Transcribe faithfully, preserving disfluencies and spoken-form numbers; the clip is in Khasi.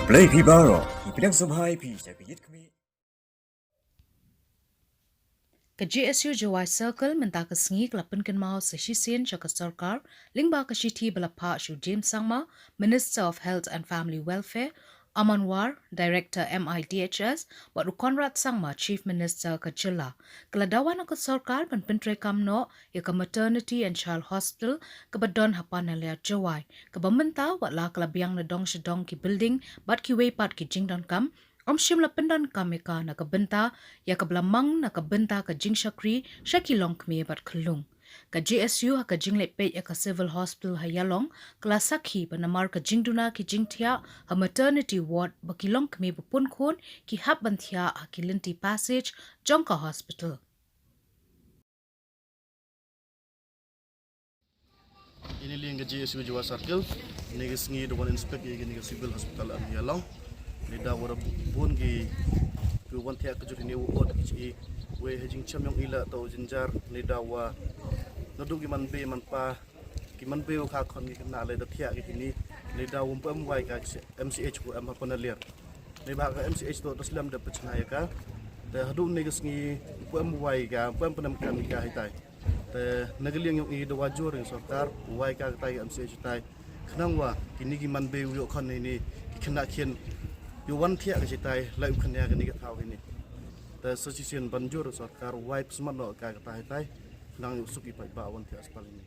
Blei phi baroh, ngi pdiang sngewbha ïa phi sha ka ïit khmih. Ka J S U Jowai Circle mynta ka sngi ka la pynkynmaw sa shisien sha ka sorkar lyngba ka shithi ba la phah sha u James Sangma, Minister of Health and Family Welfare, Aman War, Director M I D H S, bad u Conrad Sangma, Chief Minister ka jylla. Ka la dawa na ka sorkar ban pyntreikam noh ïa ka Maternity and Child Hospital kaba don ha Panaliar Jowai, kaba mynta wat la ka la biang na dong sha dong ki building bad kiwei pat ki jingdonkam, ym shym la pyndonkam ïa ka na ka bynta ïa kaba la mang na ka bynta ka jingshakri sha ki longkmie bad khyllung. Ka J S U ha ka jingleit peit ïa ka Civil Hospital ha Ïalong ka la sakhi ba namar ka jingduna ki jingthiah ha maternity ward ba ki longkmie ba punkhun ki hap ban thiah ha ki lynti passage jong ka hospital. Ini liang ka J S U Jowai Circle, ini ka sngi da wan inspect ïa kane ka Civil Hospital em Ïalong. Ni da wa da bun ki, ki wan thiah ka jur ini wa ot ki chi, wei ha jingchem yong i la tau jynjar, ni da wa naduh ki man bei man pa, ki man bei wa ka khon ki khynnah lei da thiah ki kini, ni da wa ym pu em wai ka M C H wa em ha Panaliar. Ni ba ka M C H to da slem da pachna ïa ka. Te haduh ni ka sngi pu em wai ka, pu em pynem kam ïa ka hitai. Te na ka liang yong i da wa jur ïa sorkar, wai ka katai ka M C H hitai. Khnang wa kini ki man bei u ïoh khon ini, ki khynnah khian ïoh wan thiah ka hitai, lai u khynnia kani ka thaw ini. Te sa shisien ban jur ïa sorkar, wai psmat noh ka katai hitai. Khnang ïoh suk i paidbah wan thiah aspaw ini.